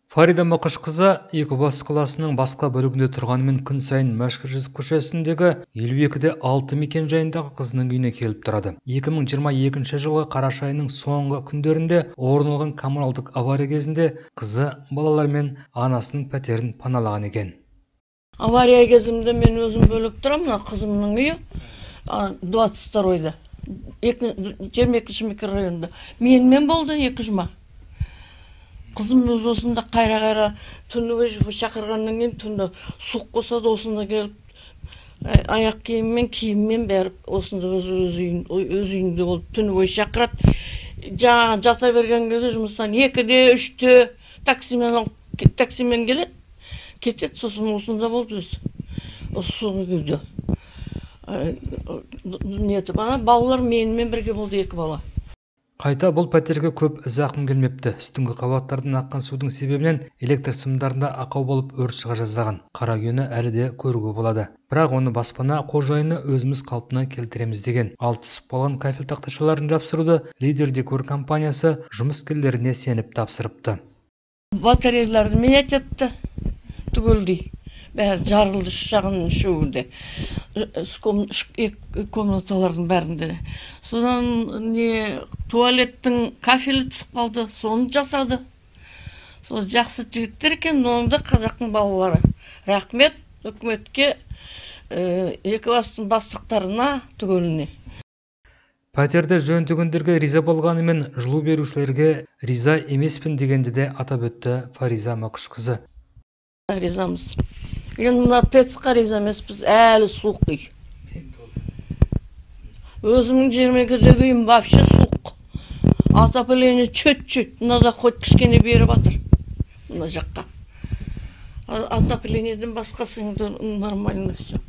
Фарида Мақышқызы Екібастұз қаласының басқа бөлігінде тұрғанымен күн сайын Мәшһүр Жүсіп көшесіндегі 52-6 мекен-жайындағы қызының үйіне келіп тұрады. 2022 жылғы қараша айының соңғы күндерінде орын алған коммуналдық авария кезінде қызы балалар мен анасының пәтерін паналаған екен. Авария кезінде мен өзім бөлек тұрамын, мына қызымның үйі 22-да, 22 микрорайонда. Менімен болды 2 жұма. Қызым өз осында қайра-қайра түні бойы шақырғаннан кейін түнде суық болса да осында келіп аяқ киіммен, киіммен бәрі осында өз үйінде болып түні бойы шақырады. Жаңа жата берген кезде жұмыстан 2-де, 3-те таксимен алып, таксимен келеді, кетеді, сосын осында болды өзі. Осы соңғы кезде. Нетіп, ана балалар менімен бірге болды, 2 бала. Қайта бұл пәтерге көп зақым келмепті. Үстіңгі қабаттардан аққан судың себебінен электр сымдарында ақау болып өрт шыға жаздаған. Қара күйені әлі де көруге болады. Бірақ оны баспана қожайыны өзіміз қалпына келтіреміз деген. Ал түсіп қалған кафель тақташаларын жапсыруды Лидер Декор компаниясы жұмыскерлеріне сеніп тапсырыпты. Батареяларды менять етті түгелдей. Бәрі жарылды, үш жағының үшеуінде. Комнаталардың бәрінде. Содан не туалеттің кафелі түсіп қалды, соны жасады. Сол жақсы жігіттер екен, оның да қазақтың балалары. Рахмет үкіметке, Екібастұздың бастықтарына түгеліне. Пәтерді жөндегендерге риза болғанымен жылу берушілерге риза емеспін дегенді де атап өтті Фариза Мақышқызы. Ризамыз. Енді мына ТЭЦ-қа риза емеспіз, әлі суық үй. Өзімнің 22-дегі үйім вообще суық. Отопление чуть-чуть, мынада хоть кішкене беріп жатыр мына жаққа. Отоплениеден басқасы енді нормально все.